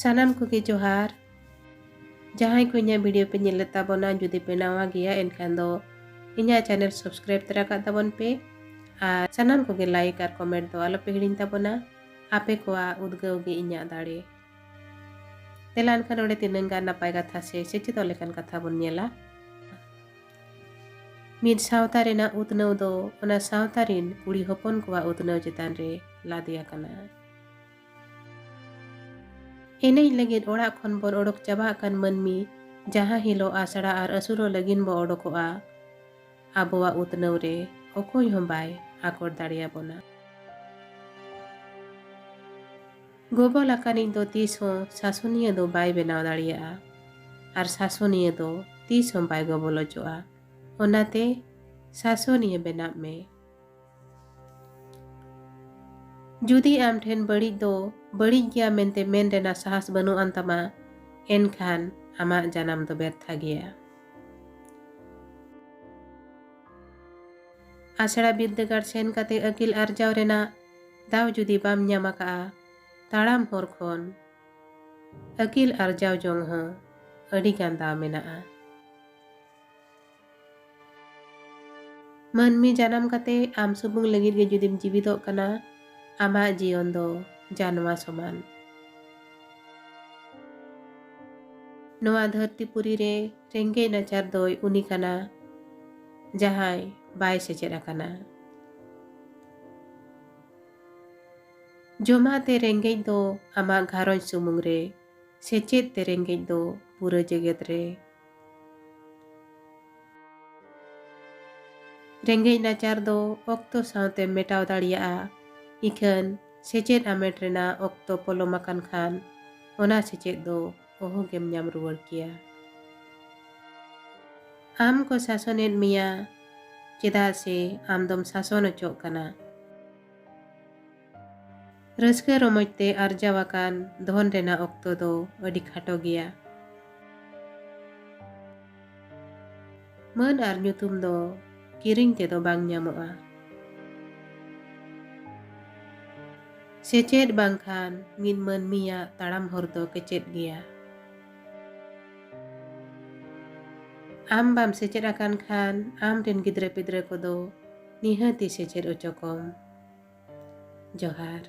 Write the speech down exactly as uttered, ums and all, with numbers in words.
ᱥᱟᱱᱟᱢ ᱠᱚᱜᱮ ᱡᱚᱦᱟᱨ᱾ ᱡᱟᱦᱟᱸᱭ ᱠᱚ ᱤᱧᱟᱹᱜ video ᱯᱮ ᱧᱮᱞᱮᱫ ᱛᱟᱵᱚᱱᱟ, ᱡᱩᱫᱤ ᱯᱮ ᱱᱟᱣᱟ ᱜᱮᱭᱟ, ᱮᱱᱠᱷᱟᱱ ᱫᱚ ᱤᱧᱟᱹᱜ channel subscribe ᱛᱚᱨᱟ ᱠᱟᱜ ᱛᱟᱵᱚᱱ ᱯᱮ᱾ ᱟᱨ ᱥᱟᱱᱟᱢ ᱠᱚᱜᱮ like ᱟᱨ comment ᱫᱚ ᱟᱞᱚ ᱯᱮ ᱦᱤᱲᱤᱧ ᱛᱟᱵᱚᱱᱟ᱾ ᱟᱯᱮ ᱠᱚᱣᱟᱜ ᱩᱫᱽᱜᱟᱹᱣ ᱜᱮ ᱤᱧᱟᱹᱜ ᱫᱟᱲᱮ᱾ ᱫᱮᱞᱟ ᱮᱱᱠᱷᱟᱱ ᱚᱸᱰᱮ ᱛᱤᱱᱟᱹᱝ ᱜᱟᱱ ᱱᱟᱯᱟᱭ ᱠᱟᱛᱷᱟ ᱥᱮ ᱥᱮᱪᱮᱫᱚᱜ ᱞᱮᱠᱟᱱ ᱠᱟᱛᱷᱟ ᱵᱚᱱ ᱧᱮᱞᱟ᱾ ᱢᱤᱫ ᱥᱟᱶᱛᱟ ᱨᱮᱱᱟᱜ ᱩᱛᱱᱟᱹᱣ ᱫᱚ ᱚᱱᱟ ᱥᱟᱶᱛᱟ ᱨᱤᱱ ᱠᱩᱲᱤ ᱦᱚᱯᱚᱱ ᱠᱚᱣᱟᱜ ᱩᱛᱱᱟᱹᱣ ᱪᱮᱛᱟᱱ ᱨᱮ ᱞᱟᱫᱮ ᱟᱠᱟᱱᱟ᱾ ᱮᱱᱮᱡ ᱞᱟᱹᱜᱤᱫ ᱚᱲᱟᱜ ᱠᱷᱚᱱ ᱵᱚᱱ ᱚᱰᱚᱠ ᱪᱟᱵᱟ ᱟᱠᱟᱱ ᱢᱟᱹᱱᱢᱤ, ᱡᱟᱦᱟᱸ ᱦᱤᱞᱳᱜ ᱟᱥᱲᱟ ᱟᱨ ᱟᱹᱥᱩᱲᱚᱜ ᱞᱟᱹᱜᱤᱫ ᱵᱚ ᱚᱰᱚᱠᱚᱜᱼᱟ, ᱟᱵᱚᱣᱟᱜ ᱩᱛᱱᱟᱹᱣ ᱨᱮ ᱚᱠᱚᱭ ᱦᱚᱸ ᱵᱟᱭ ᱟᱠᱚᱴ ᱫᱟᱲᱮᱭᱟᱵᱚᱱᱟ᱾ ᱜᱚᱵᱚᱞ ᱟᱠᱟᱱᱤᱡ ᱫᱚ ᱛᱤᱥ ᱦᱚᱸ ᱥᱟᱥᱚᱱᱤᱭᱟᱹ ᱫᱚ ᱵᱟᱭ ᱵᱮᱱᱟᱣ ᱫᱟᱲᱮᱭᱟᱜᱼᱟ, ᱟᱨ ᱥᱟᱥᱚᱱᱤᱭᱟᱹ ᱫᱚ ᱛᱤᱥ ᱦᱚᱸ ᱵᱟᱭ ᱜᱚᱵᱚᱞ ᱚᱪᱚᱜᱼᱟ᱾ ᱚᱱᱟᱛᱮ ᱥᱟᱥᱚᱱᱤᱭᱟᱹ ᱵᱮᱱᱟᱜ ᱢᱮ᱾ ᱡᱩᱫᱤ ᱟᱢ ᱴᱷᱮᱱ ᱵᱟᱹᱲᱤᱡ ᱫᱚ ᱵᱟᱹᱲᱤᱡ ᱜᱮᱭᱟ ᱢᱮᱱᱛᱮ ᱢᱮᱱ ᱨᱮᱱᱟᱜ ᱥᱟᱦᱟᱥ ᱵᱟᱹᱱᱩᱜ ᱟᱱ ᱛᱟᱢᱟ, ᱮᱱᱠᱷᱟᱱ ᱟᱢᱟᱜ ᱡᱟᱱᱟᱢ ᱫᱚ ᱵᱮᱨᱛᱷᱟ ᱜᱮᱭᱟ᱾ ᱟᱥᱲᱟ ᱵᱤᱨᱫᱟᱹᱜᱟᱲ ᱥᱮᱱ ᱠᱟᱛᱮ ᱟᱹᱠᱤᱞ ᱟᱨᱡᱟᱣ ᱨᱮᱱᱟᱜ ᱫᱟᱣ ᱡᱩᱫᱤ ᱵᱟᱢ ᱧᱟᱢ ᱟᱠᱟᱫᱼᱟ, ᱛᱟᱲᱟᱢ ᱦᱚᱨ ᱠᱷᱚᱱ ᱟᱹᱠᱤᱞ ᱟᱨᱡᱟᱣ ᱡᱚᱝ ᱦᱚᱸ ᱟᱹᱰᱤ ᱜᱟᱱ ᱫᱟᱣ ᱢᱮᱱᱟᱜᱼᱟ᱾ ᱢᱟᱹᱱᱢᱤ ᱡᱟᱱᱟᱢ ᱠᱟᱛᱮ ᱟᱢ ᱥᱩᱢᱩᱝ ᱞᱟᱹᱜᱤᱫ ᱜᱮ ᱡᱩᱫᱤᱢ ᱡᱤᱣᱤᱫᱚᱜ ᱠᱟᱱᱟ, ᱟᱢᱟᱜ ᱡᱤᱭᱚᱱ ᱫᱚ ᱡᱟᱱᱣᱟ ᱥᱚᱢᱟᱱ᱾ ᱱᱚᱣᱟ ᱫᱷᱟᱹᱨᱛᱤ ᱯᱩᱨᱤ ᱨᱮ ᱨᱮᱸᱜᱮᱡ ᱱᱟᱪᱟᱨ ᱫᱚᱭ ᱩᱱᱤ ᱠᱟᱱᱟ, ᱡᱟᱦᱟᱸᱭ ᱵᱟᱭ ᱥᱮᱪᱮᱫ ᱟᱠᱟᱱᱟ᱾ ᱡᱚᱢᱟᱜ ᱛᱮ ᱨᱮᱸᱜᱮᱡ ᱫᱚ ᱟᱢᱟᱜ ᱜᱷᱟᱨᱚᱸᱡᱽ ᱥᱩᱢᱩᱝ ᱨᱮ, ᱥᱮᱪᱮᱫ ᱛᱮ ᱨᱮᱸᱜᱮᱡ ᱫᱚ ᱯᱩᱨᱟᱹ ᱡᱮᱜᱮᱛ ᱨᱮ᱾ ᱨᱮᱸᱜᱮᱡ ᱱᱟᱪᱟᱨ ᱫᱚ ᱚᱠᱛᱚ ᱥᱟᱶᱛᱮ ᱢᱮᱴᱟᱣ ᱫᱟᱲᱮᱭᱟᱜᱼᱟ, ᱤᱠᱷᱟᱹᱱ ᱥᱮᱪᱮᱫ ᱟᱢᱮᱴ ᱨᱮᱱᱟᱜ ᱚᱠᱛᱚ ᱯᱚᱞᱚᱢ ᱟᱠᱟᱱ ᱠᱷᱟᱱ, ᱚᱱᱟ ᱥᱮᱪᱮᱫ ᱫᱚ ᱚᱦᱚᱜᱮᱢ ᱧᱟᱢ ᱨᱩᱣᱟᱹᱲ ᱠᱮᱭᱟ᱾ ᱟᱢ ᱠᱚ ᱥᱟᱥᱚᱱᱮᱫ ᱢᱮᱭᱟ, ᱪᱮᱫᱟᱜ ᱥᱮ ᱟᱢ ᱫᱚᱢ ᱥᱟᱥᱚᱱ ᱚᱪᱚᱜ ᱠᱟᱱᱟ᱾ ᱨᱟᱹᱥᱠᱟᱹ ᱨᱚᱢᱚᱡᱽ ᱛᱮ ᱟᱨᱡᱟᱣ ᱟᱠᱟᱱ ᱫᱷᱚᱱ ᱨᱮᱱᱟᱜ ᱚᱠᱛᱚ ᱫᱚ ᱟᱹᱰᱤ ᱠᱷᱟᱴᱚ ᱜᱮᱭᱟ᱾ ᱢᱟᱹᱱ ᱟᱨ ᱧᱩᱛᱩᱢ ᱫᱚ ᱠᱤᱨᱤᱧ ᱛᱮᱫᱚ ᱵᱟᱝ ᱧᱟᱢᱚᱜᱼᱟ᱾ ᱥᱮᱪᱮᱫ ᱵᱟᱝᱠᱷᱟᱱ ᱢᱤᱫ ᱢᱟᱹᱱᱢᱤᱭᱟᱜ ᱛᱟᱲᱟᱢ ᱦᱚᱨ ᱫᱚ ᱠᱮᱪᱮᱫ ᱜᱮᱭᱟ᱾ ᱟᱢ ᱵᱟᱢ ᱥᱮᱪᱮᱫ ᱟᱠᱟᱱ ᱠᱷᱟᱱ ᱟᱢ ᱨᱮᱱ ᱜᱤᱫᱽᱨᱟᱹ ᱯᱤᱫᱽᱨᱟᱹ ᱠᱚᱫᱚ ᱱᱤᱦᱟᱹᱛᱤ ᱥᱮᱪᱮᱫ ᱚᱪᱚ ᱠᱚᱢ᱾ ᱡᱚᱦᱟᱨ᱾